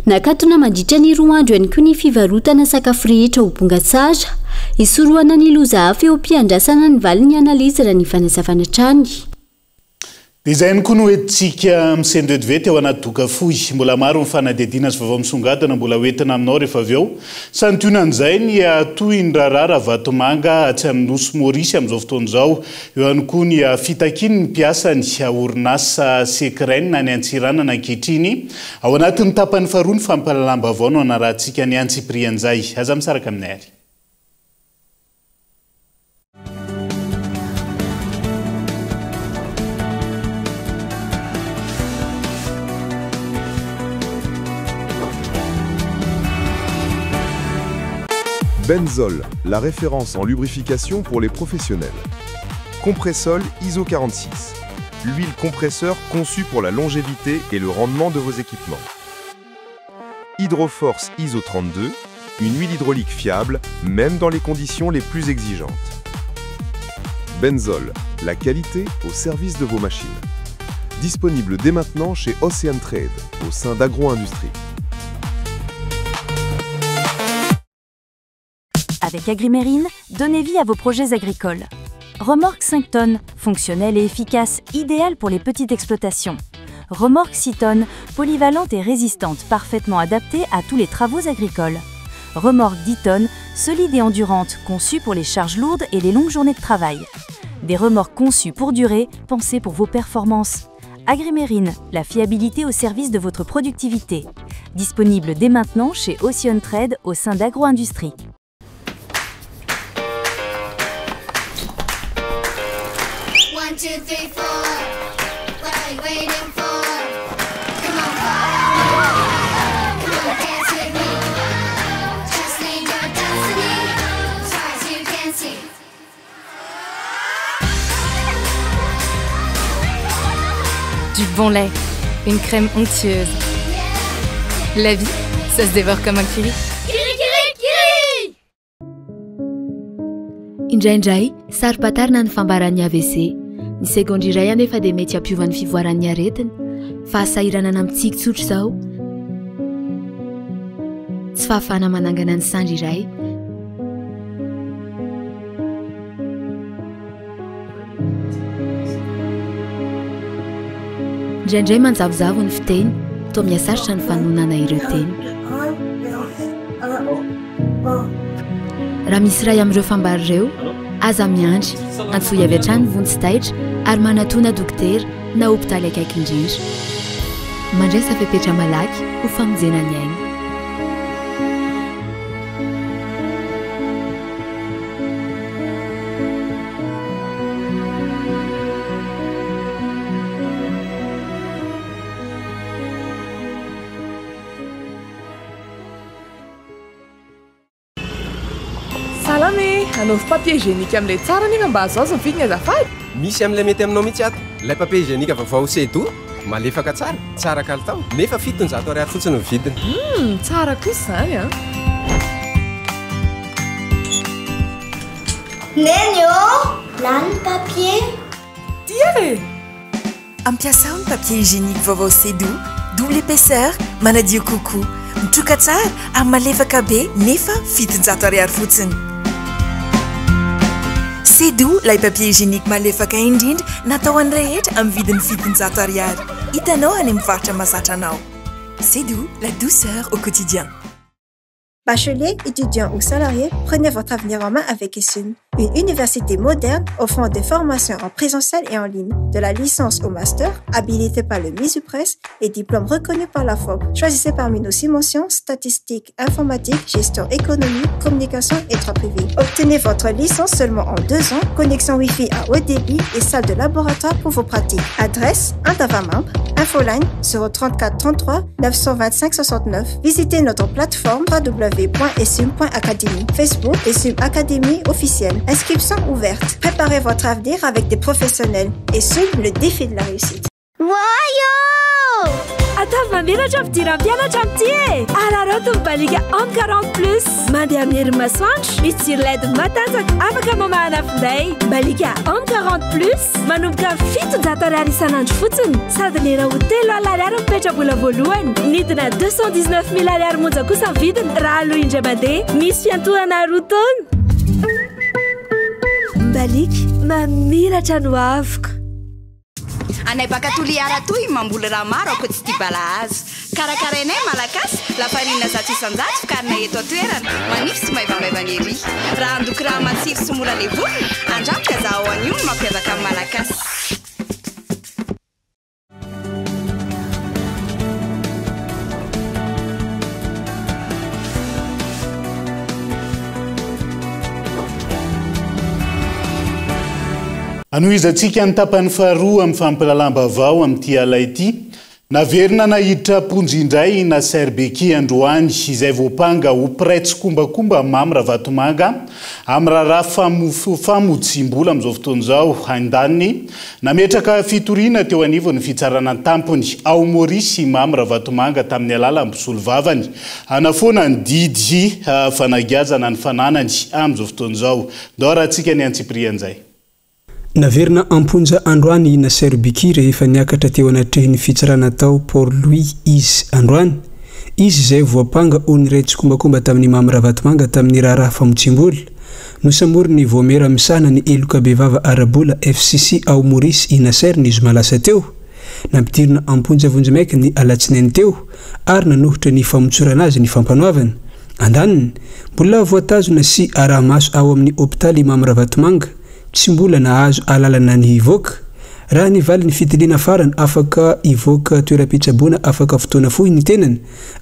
nakatona mandritra ny roa andro ihany koa ny fivarotana sakafo rehetra ao Bongatsara, hisorohana ny loza hafa eo am-piandrasana ny valin'ny analizy raha ny fanazavana hatrany. Dia izay ihany koa no entintsika misendovetivety ao anaty doka fohy. Mbola maro ny fanadihadiana sy vaovao misongadina mbola ho entina aminao rehefa avy eo. Santionan'izay ny tohin'ny raharaha Ravatomanga atsy amin'ny Nosy Maorisy amin'izao fotoana izao. Eo ihany koa ny fitakian'ny mpiasan'ny orinasa Secren any Antsiranana ankehitriny. Ao anatin'ny tapany faharoa ny fampahalalam-baovao no hanarahantsika ny antsipirian'izay. Aza misaraka aminay ary. Benzol, la référence en lubrification pour les professionnels. Compressol ISO 46, l'huile compresseur conçue pour la longévité et le rendement de vos équipements. Hydroforce ISO 32, une huile hydraulique fiable, même dans les conditions les plus exigeantes. Benzol, la qualité au service de vos machines. Disponible dès maintenant chez Ocean Trade, au sein d'Agro-Industrie. Avec Agrimérine, donnez vie à vos projets agricoles. Remorque 5 tonnes, fonctionnelle et efficace, idéale pour les petites exploitations. Remorque 6 tonnes, polyvalente et résistante, parfaitement adaptée à tous les travaux agricoles. Remorque 10 tonnes, solide et endurante, conçue pour les charges lourdes et les longues journées de travail. Des remorques conçues pour durer, pensées pour vos performances. Agrimérine, la fiabilité au service de votre productivité. Disponible dès maintenant chez Ocean Trade au sein d'Agro-Industrie. One, two, three, four. What are you waiting for? Come on, follow me. Come on, dance with me. Just lead your destiny. As far as you can see. Du bon lait, une crème onctueuse. La vie, ça se dévore comme un curry. Kiri, kiri, kiri! Indraindray, saro-pantarina ny fambaran'ny AVC. Ny segondra iray anefa dia mety hampiova ny fivoaran'ny aretina. Fahasahiranana mitsiky tsotra izao. Tsy fahafahana manangana ny sandry iray. Indraindray manjavozavo ny fiteny, toa mihasarotra ny fanononana ireo teny. Raha misy iray amin'ireo fambara ireo, aza miandry, antsoy avy hatrany vonjy taitra ary manatòna dokotera na hopitaly akaiky indrindra. Mandraisa fepetra malaky ho famonjena ny aina. Salama e! Anaovy papier hygiénique amin'ilay tsara nefa mba azoazo ny vidiny azafady! Misy amin'ilay mety aminao mihitsy ato. Ilay papier hygiénique vaovao Sedo, malefaka tsara, tsara kalitao, nefa 700 ariary fotsiny ny vidiny. Humm, tsara kosa izany an! Neny ô! Lany ny papier. Tia e! Ampiasao ny papier hygiénique vaovao Sedo, double épaisseur, manadio kokoa, mitroka tsara ary malefaka be nefa 700 ariary fotsiny. Sedo, ilay papier hygiénique malefaka indrindra natao ho an'ny rehetra amin'ny vidiny 700 ariary. Hitanao any amin'ny mpivarotra mahazatra anao. Sedo, la douceur au quotidien. Bachelier, étudiant ou salarié, prenez votre avenir en main avec ESUM. Une université moderne offrant des formations en présentiel et en ligne, de la licence au master, habilitée par le MISUPRES et diplôme reconnu par la FOB. Choisissez parmi nos six mentions statistiques, informatique, gestion économique, communication et droit privé. Obtenez votre licence seulement en deux ans, connexion Wi-Fi à haut débit et salle de laboratoire pour vos pratiques. Adresse Andavamamba, Infoline 034 33 925 69. Visitez notre plateforme www.esum.academy. Facebook Esum Academy officielle. Inscription ouverte. Préparez votre avenir avec des professionnels. Esum, le défi de la réussite. Oay ô! Ataovy mamiratra fidiran'ny mpianatra amin'ity e! Araraoty ny Baliga Home 40 plus. Mandeha amin'ny herin'ny masoandro, misy jiro LED matanjaka afaka mamahana finday. Baliga Home 40 plus, manomboka amin'ny 700 ariary isan'andro fotsiny, sady nera ho 30 000 ariary ny petra-bola voalohany. Nidina 219 mille ariary monja kosa ny vidiny raha aloa indray mandeha. Misy fiantohana roa taona. Baliga, mamiratra ny hoaviko. Anay baka Toliara toy mamboly raha maro ankoatsy ity balahazo. Karakarainay Malagasy, lafarinina 100% vokarina eto an-toerana, manify sy maivamaivana ery. Raha handoko raha matsiro sy mora levonina, andramo ka zahao anio ny mampiavaka ny Malagasy. Hanohizantsika ny tapany faharoa amin'ny fampahalalam-baovao amin'ity ala ity. Naverina naiditra am-ponja indray i Nasser Beky androany, izay voampanga ho mpiray tsikombakomba amin'i Mamy Ravatomanga amin'ny raharaha famotsiam-bola amin'izao fotoana izao. Andaniny, nametraka fitoriana teo anivon'ny fitsarana an-tampony ao Maurice i Mamy Ravatomanga tamin'ny alalan'ny mpisolovavany hanafoana ny didy fanagiazana ny fananany amin'izao fotoana izao. Ndao arahantsika ny antsipirian'izay. Naverina am-ponja androany i Nasser Biki rehefa niakatra teo anatrehin'ny fitsarana tao Port Louis izy androany. Izy izay voampanga ho niray tsikombakomba tamin'i Mamy Ravatomanga tamin'ny raharaha famotsiam-bola. Nosamborin'ny Vaomiera misahana ny heloka bevava ara-bola, FCC, ao Maurice i Nasser ny zoma lasa teo. Nampidirina am-ponja vonjimaika ny alatsinainy teo ary nanohitra ny famotsorana azy ny fampanoavana. Andaniny, mbola voatazona sy araha-maso ao amin'ny hopitaly Mamy Ravatomanga, tsy mbola nahazo alalana ny hivoaka. Raha ny valin'ny fitiliana farany, afaka hivoaka toeram-pitsaboana afaka fotoana fohy ny tenany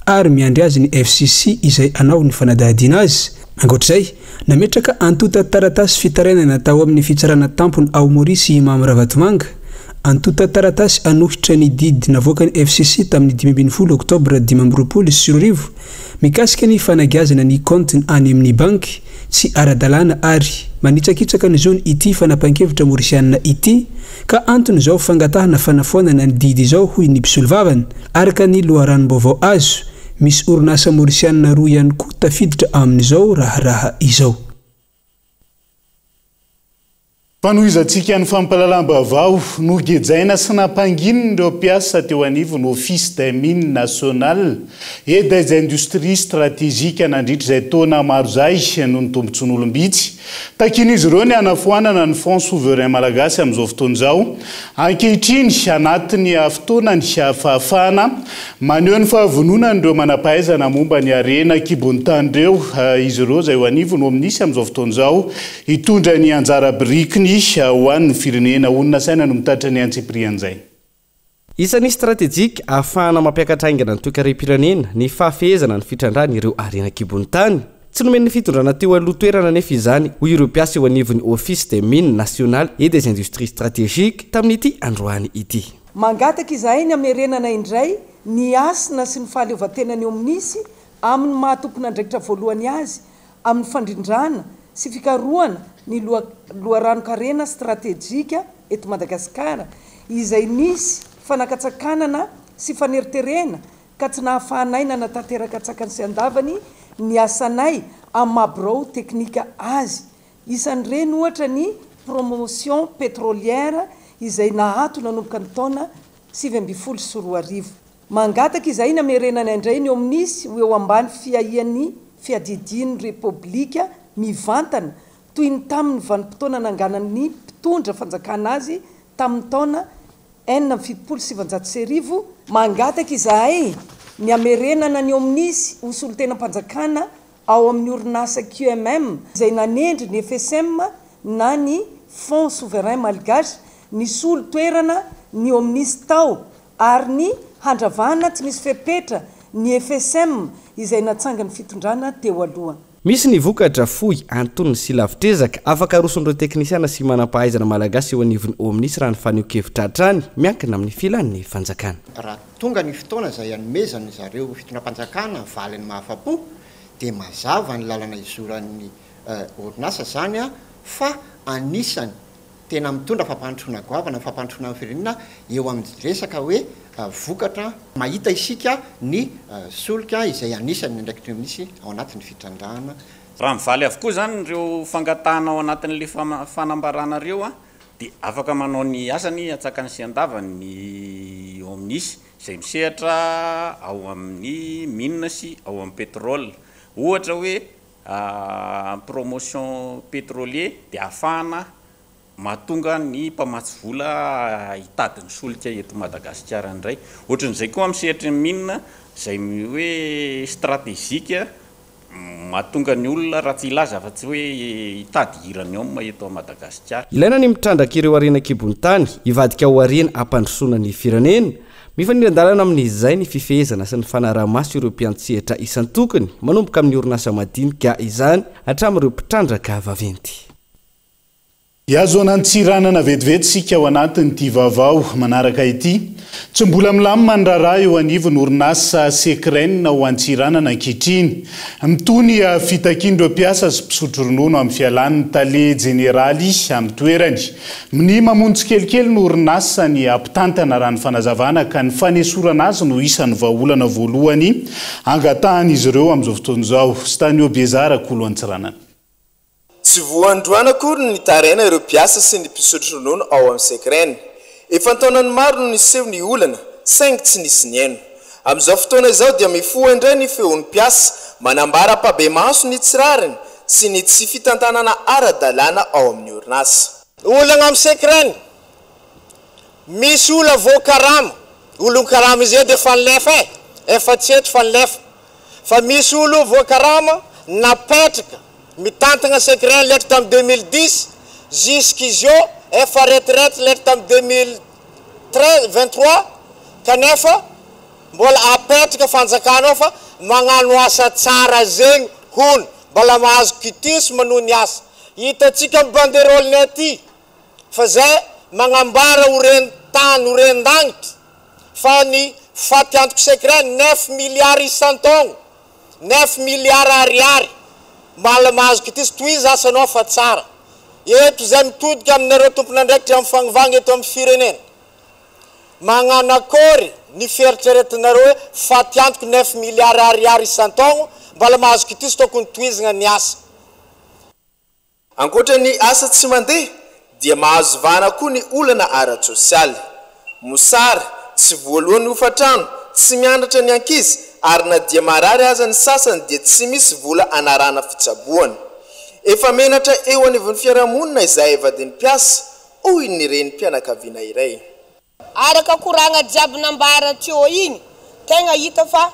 ary miandry azy ny FCC izay hanao ny fanadihadiana azy. Ankoatra izay, nametraka antontan-taratasy fitarainana tao amin'ny fitsarana tampony ao Maorisy i Mamy Ravatomanga. Antontan-taratasy hanohitra ny didy navoakan'ny FCC tamin'ny 15 oktobra 2025 mikasika ny fanagiazana ny kaontiny any amin'ny banky tsy ara-dalàna ary manitsakitsaka ny zony ity fanapahan-kevitra Maorisianina ity ka anton'izao fangatahana fanafoanana ny didy izao hoy ny mpisolovavany. Araka ny loharanom-baovao azo, misy orinasa Maorisianina roa ihany koa tafiditra amin'izao raharaha izao. Fanohizantsika ny fampahalalam-baovao, nogejaina sy nampanginina ireo mpiasa teo anivon'ny Office des Mines Nationales et des Industries Stratégiques nandritra izay taona maro izay noho ny tombontsoan'olom-bitsy. Takian'izy ireo ny hanafoanana ny Fonds Souverain Malagasy amin'izao fotoana izao. Ankehitriny, anatin'ny fotoanany fahafahana maneho ny fahavononany ireo manam-pahaizana momba ny harena an-kibon'ny tany ireo izy ireo izay eo anivon'ny Omnis amin'izao fotoana izao Hitondra ny anjara birikiny ho an'ny firenena. Honina saina no mitatitra ny antsipirian'izay. Isan'ny stratejika ahafahana mampiakatra haingana ny toekarem-pirenena ny fahafehezana ny fitrandrahana ireo harena an-kibon'ny tany. Tsy nomen'ny fitondrana teo aloha toerana anefa izany, hoy ireo mpiasa eo anivon'ny Office des Mines Nationales et des Industries Stratégiques tamin'ity androany ity. Mangataka izahay ny hamerenana indray ny hasina sy ny fahaleovantenan'ny Omnisy amin'ny maha tompon'andraikitra voalohany azy amin'ny fandrindrana sy fikarohana ny loharanon-karena stratejika eto Madagasikara izay nisy fanakatsakanana sy faneriterena ka tsy nahafahanay nanatanteraka an-tsakany sy an-davany ny asanay amin'ny maha birao teknika azy. Isan'ireny ohatra ny promotion pétrolière izay naato nanomboka ny taona 2019. Mangataka izahay ny hamerenana indray ny Omnis ho eo ambany fiahian'ny fiadidian'ny Repoblika mivantana toy ny tamin'ny vanim-potoana nanganan'ny mpitondra fanjakana azy tamin'ny taona 1976. Mangataka izahay ny hamerenana ny Omnis ho solontenam-panjakana ao amin'ny orinasa QMM izay nanendry ny FSM na ny Fonds Souverain Malgache nisolo toerana ny Omnis tao ary ny handravana tsy misy fepetra ny FSM izay natsangan'ny fitondrana teo aloha. Misy ny vokatra fohy, antonony sy lavitr'ezaka afaka aroson'ireo teknisiana sy manam-pahaizana malagasy eo anivon'ny Omnis raha ny fanehoan-kevitra hatrany, miankina amin'ny filan'ny fanjakana. Raha tonga ny fotoana izay hanomezan-dry zareo fitondram-panjakana valiny mahafa-po dia mazava ny lalana hizoran'ny orinasa izany fa anisany tena mitondra fampandrosoana goavana ny fampandrosoana ny firenena eo amin'ny resaka hoe vokatra. Mahita isika ny solika izay anisan'ny andraikitry ny minisy ao anatin'ny fitrandrahana. Raha mivaly avokoa izany ireo fangatahana ao anatin'ilay fanambarana ireo dia afaka manao ny asany antsakany sy andavany ny OMNIS izay misehatra ao amin'ny mines sy ao amin'ny pétrole. Ohatra hoe Promotion pétrolier dia ahafahana mahatonga ny mpamatsy vola hitady ny solika eto Madagasikara indray. Ohatran'izay koa amin'ny sehatry ny mine izay hoe stratégique mahatonga ny olona raha tsy hilaza afa-tsy hoe hitady uranium eto Madagasikara. Ilaina ny mitrandraka ireo harena an-kibon'ny tany hivadika ho harena hampandrosoana ny firenena. Mifanindran-dalana amin'izay ny fifehezana sy ny fanaraha-maso ireo mpiantsehatra isan-tokony, manomboka amin'ny orinasa madinika izany hatramin'ireo mpitrandraka vaventy. Hihazo an'Antsiranana vetivety isika ao anatin'ity vaovao manaraka ity. Tsy mbola milamina ny raharaha eo anivon'ny orinasa Secren ao Antsiranana ankehitriny. Mitohy ny fitakian'ireo mpiasa sy mpisotro ronono amin'ny fialan'ny tale jeneraly amin'ny toerany. Minia mamono tsikelikely ny orinasa ny mpitantana raha ny fanazavana ka ny fanesorana azy no isan'ny vahaolana voalohany angatahan'izy ireo amin'izao fotoana izao. Stanio Bezara, Kolo Antsiranana. Tsy voa androany akory ny nitaraina ireo mpiasa sy ny mpisotro ronono ao amin'ny Secren. Efa an-taonany maro no niseho ny olana, saingy tsy nisy nihaino. Amin'izao fotoana izao dia mifoha indray ny feon'ny mpiasa, manambara ampahibemaso ny tsy rariny sy ny tsy fitantanana ara-dalàna ao amin'ny orinasa. Olana amin'ny Secren. Misy ola voakarama, olon karama izay dia efa nilefa e, efa tsy eto fa nilefa. Fa misy olo voakarama napetraka mitantagna secret letry tam 2010 jusqu'izio efa retraite letry tam 2013 23 kanefa mbola apetraka fanjakana ao fa magnano asa tsara zegny hono mbola mahazo quitus manohy ny asa. Hitantsika am banderole-nay aty fa zay magnambara ho ren-tany ho ren-dagnitra fa ny faty antoko secret neuf milliards isan-taogno, neuf milliards ariary, mbala mahazo kitisy, tohizo asanao fa tsara. Eto zay mitodika aminareo tompon'andraikitra amin'ny fagnovagna eto amin'ny firenena. Magnano akôry ny fieritreretinareo hoe faty antoko neuf milliards ariary isan-taogno, mbala mahazo kitisy tokony tohizagna ny asa. Ankoatra ny asa tsy mandeha dia mahazo vahana koa ny olana ara-tsosialy. Mosary, tsy voaloa ny hofantrano, tsy mianatra ny ankizy ary na dia marary aza ny sasany dia tsy misy vola anarahana fitsaboana. Efa menatra eo anivon'ny fiarahamonina izahay vadin'ny mpiasa, hoy ny renim-pianakaviana iray. Araka koragna jiaby nambara teo igny, tegna hita fa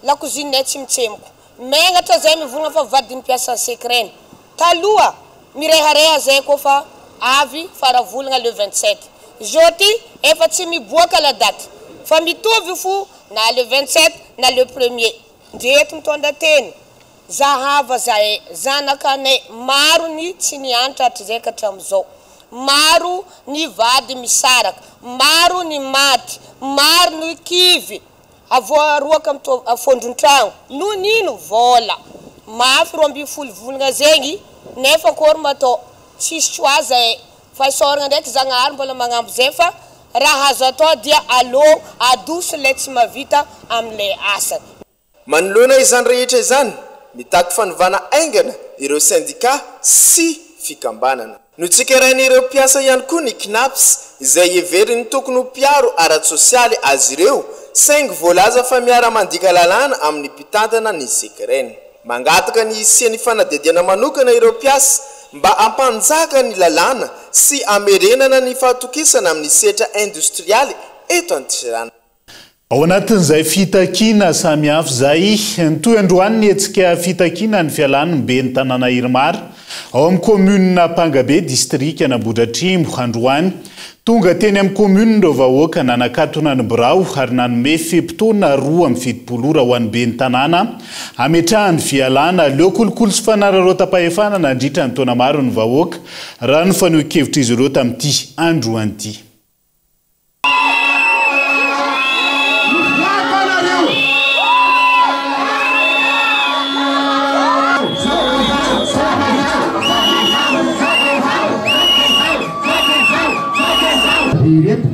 lakozinay tsy mitsemboko. Megnatra zay mivolagna fa vadin'ny mpiasa secret-ny. Taloha, mirehareha zay koa fa avy fara volagna le 27. Zao ty efa tsy miboaka la date fa mitovy fo na le 27 na le premier. Ndreto mitondra teny. Zahava zahay, zanakanay, maro ny tsy niantra hatrizay ka hatramin'izao. Maro ny vady misaraka, maro ny maty, maro ny kivy, avoaroaka fondron-tragno. Noho ny ino? Vôla. Mafy 12 volagna zegny, nefa akôry ma atao? Tsisy choix zahay. Fa isaoragna ndraiky Zagnahary mbola magnamby zay fa raha azo atao dia alô adoso lay tsy mahavita amin'ilay asany. Manoloana izany rehetra izany, mitaky fanovana haingana ireo sendikà sy fikambanana. Notsikerain'ireo mpiasa ihany koa ny Cnaps, izay heverin'ny tokony ho mpiaro ara-tsosialy azy ireo, saingy voalaza fa miara-mandika lalàna amin'ny mpitantana ny Secren. Mangataka ny hisian'ny fanadihadiana manokana ireo mpiasa mba hampanjaka ny lalàna sy hamerenana ny fahatokisana amin'ny sehatra indostrialy eto Antsiranana. Ao anatin'izay fitakiana samihafa izay, nitohy androany ny hetsika fitakiana ny fialan'ny ben'ny tanàna Irmar ao amin'ny kaominina Ampangabe, distrikan'Ambohidratrimo, androany. Tonga teny amin'ny kaominina ireo vahoaka nanakatona ny birao ary nanome fe-potoana 72 ora ho an'ny ben'ny tanàna hametrahany fialana. Leo kolikoly sy fanararaotam-pahefana nandritra ny taona maro ny vahoaka, raha ny fanehoan-kevitr'izy ireo tamin'ity androany ity. Ireto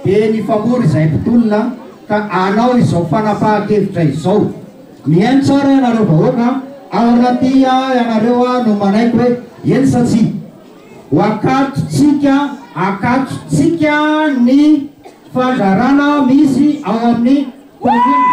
dia nifamory izahay mpitolona ka hanao izao fanapahan-kevitra izao. Mihaino tsara ianareo vahoaka, ao anaty ianareo no manaiky hoe eny sa tsia. Ho akatontsika akatontsika ny fandrarana misy ao amin'ny commune.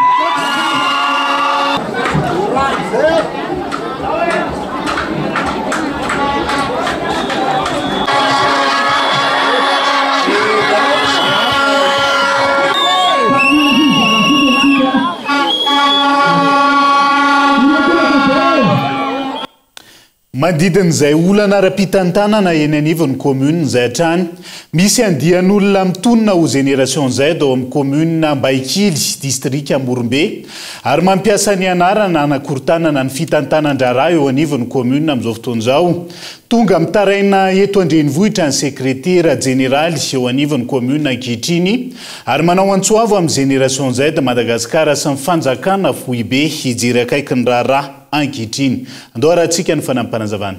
Manodidina izay olana ara-pitantanana eny anivon'ny commune izay hatrany. Misy andian'olona mitonona ho Génération Z ao amin'ny commune Ambahikily, distrika Morombe, ary mampiasa ny anarana hanakorontanana ny fitantanan-draharaha eo anivon'ny commune amin'izao fotoana izao. Tonga mitaraina eto an-drenivohitra ny sekretera jeneraly eo anivon'ny commune ankehitriny ary manao antso avo amin'ny Génération Z Madagascar sy ny fanjakana foibe hijery akaiky ny raharaha. ankehitriny. Andao arahantsika ny fanampim-panazavana.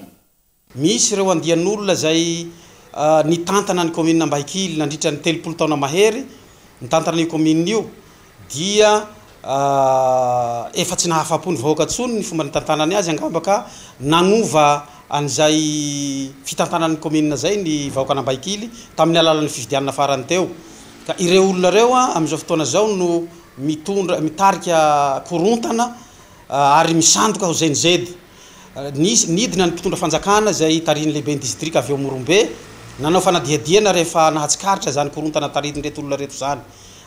Misy ireo andian'olona izay nitantana ny kaominina Ambahikily nandritra ny 30 taona mahery, nitantana io kaominina io dia efa tsy nahafapo ny vahoaka intsony ny fomba nitantanany azy angamba ka nanova an'izay fitantanan'ny kaominina izay ny vahoakan'Ambahikily tamin'ny alalan'ny fifidianana farany teo. Ka ireo olona ireo amin'izao fotoana izao no mitondra, mitarika korontana ary misandoka ho Gen Z. Nisy, nidina ny mpitondra fanjakana izay tarihin'ny lehiben'ny distrika avy ao Morombe Nanao fanadihadiana rehefa nahatsikaritra izany korontana taritin'ireto olona ireto izany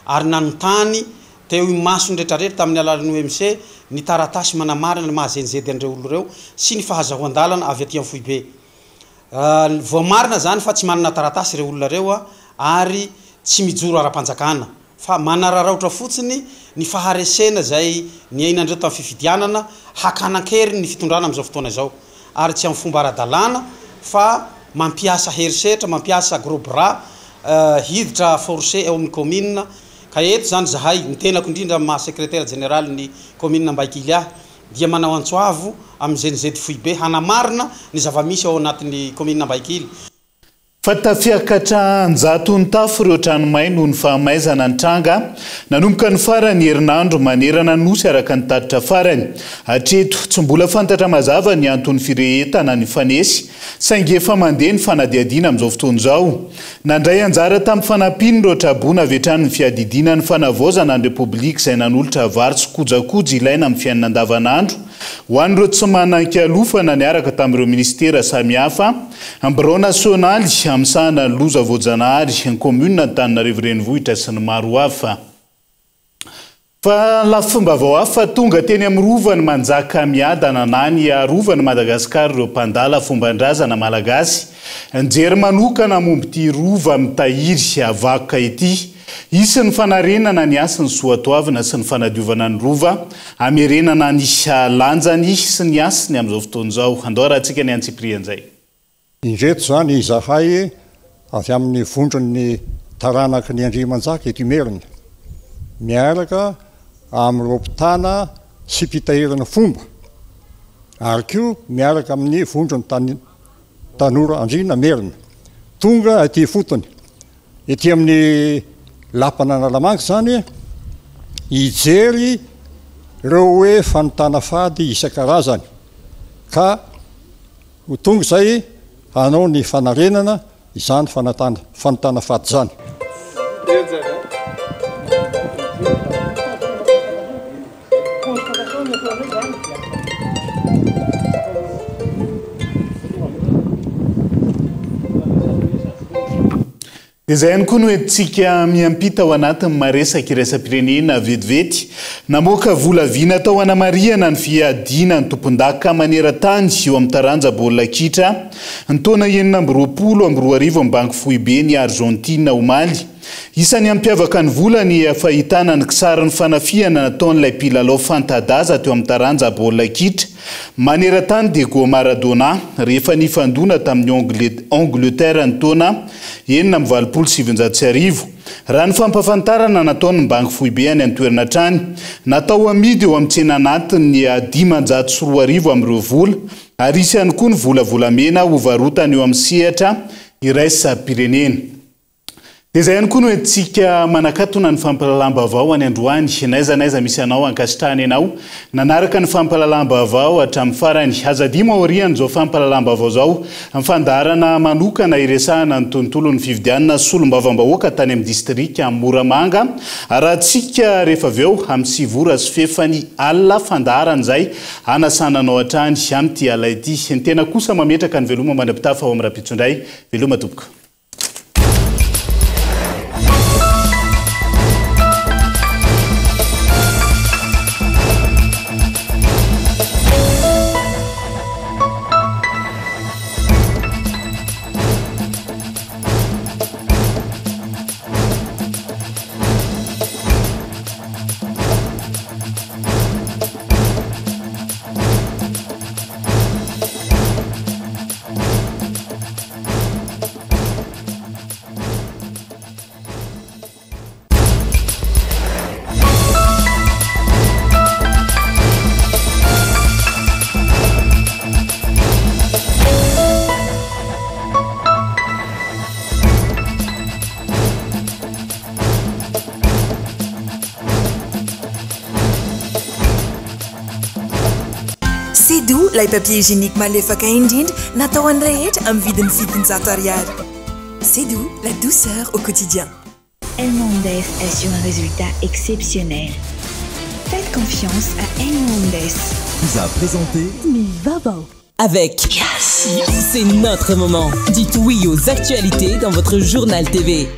ary nanontany teo imason'ny rehetrarehetra tamin'ny alalan'ny OMC ny taratasy manamarina ny maha zenizedy an'ireo olona ireo sy ny fahazahoan-dalana avy aty amin'ny foibe. Voamarina izany fa tsy manana taratasy ireo olona ireo ary tsy mijoro ara-panjakana fa manararaotra fotsiny ny faharesena izay niainan'ireo tamin'ny fifidianana hakana an-keriny ny fitondrana amin'izao fotoana izao ary tsy amin'ny fomba ara-dalàna fa mampiasa herisetra, mampiasa gros bras hiditra forcé eo amin'ny kaominina ka eto izany izahay, ny tenako indrindra amin'ny maha sekretera jeneralin'ny kaominina Ambahikily ahy dia manao antso avo amin'ny GNZ foibe hanamarina ny zava-misy ao anatin'ny kaominina Ambahikily. Fa tafiakatra an-jatony tafo ireo trano may noho ny fahamaizana nitranga nanomboka ny faran'ny herinandro manerana ny Nosy araka ny tatitra farany. Hatreto, tsy mbola fantatra mazava ny anton'ny firehetana nifanesy saingy efa mandeha ny fanadihadiana amin'izao fotoana izao. Nandray anjara tamin'ny fanampian'ireo traboina avy hatrany ny fiadidiana ny fanavaozana ny Repoblika izay nanolotra vary sy kojakoja ilaina amin'ny fiainana andavanandro ho an'ireo tsy manan-kialofana niaraka tamin'ireo minisitera samihafa, ny birao nasionaly misahana ny loza voajanahary, ny kaominina Antananarivo Renivohitra sy ny maro hafa. Fa lafim-baovao hafa, tonga teny amin'ny Rovan'i Manjakamiadana na ny Rovan'i Madagasikara ireo mpandala fomban-drazana malagasy nijery manokana momba ity Rova mitahiry vakoka ity. Hisy ny fanarenana ny hasin'ny soatoavina sy ny fanadiovana ny Rova, hamerenana ny lanjany sy ny hasiny amin'izao fotoana izao. Andao arahantsika ny antsipirian'izay. Indreto izany izahay avy amin'ny vondron'ny taranaky ny Andriamanjaka eto Imerina, miaraka amin'ireo mpitana sy mpitahiry ny fomba, ary koa miaraka amin'ny vondron'ny tanora andriana merina, tonga aty ifotony, ety amin'ny lapan'Analamanga izany, hijery ireo hoe fanontana fady isan-karazany ka Ho tonga izay hanao ny fanarenana izany fanatana fanontana faty izany. Dia izay ihany koa no entintsika miampita ao anatin'ny maresaka iraisam-pirenena vetivety. Namoaka vola vy natao hanamarihana ny fiadiana ny tompondaka maneran-tany eo amin'ny taranja baolina kitra ny taona 2026 amin'ny Banky Foiben'i Argentine omaly. Isan'ny hampiavaka ny vola ny fahitana ny kisarin'ny fanafihana nataon'ilay mpilalao fanta-daza teo amin'ny taranja baolina kitra Maneran-tany Diego Maradona rehefa nifandona tamin'i Angleterre ny taona 1986, raha ny fampahafantarana nataon'ny Banky Foibe any an-toerana hatrany. Natao hamidy eo amin'ny tsena anatiny ny 2500 amin'ireo vola ary hisy ihany koa ny vola volamena hovarotana eo amin'ny sehatra iraisam-pirenena. Dia izay ihany koa no entintsika manakatona ny fampahalalam-baovao any androany. N'aiza n'aiza misy anao, ankasitrahana ianao nanaraka ny fampahalalam-baovao hatramin'ny farany. Aza adino aorian'izao fampahalalam-baovao izao ny fandaharana manokana hiresahana ny tontolon'ny fifidianana solombavambahoaka tany amin'ny distrika Moramanga. Arahantsika rehefa avy eo amin'ny sivy ora sy fefany alina fandaharana izay hanasana anao hatrany amin'ity alina ity. Ny tena kosa mametraka ny veloma mandra-pitafa ao amin'ny rahampitso indray. Veloma tompoko. C'est doux, ilay papier hygiénique malefaka indrindra natao an'ny rehetra amin'ny vidiny 700 ariary. C'est doux, la douceur au quotidien. Elmondes assure un résultat exceptionnel. Faites confiance à Elmondes. Vous a présenté Ny vaovao. Avec Yes. C'est notre moment. Dites oui aux actualités dans votre journal TV.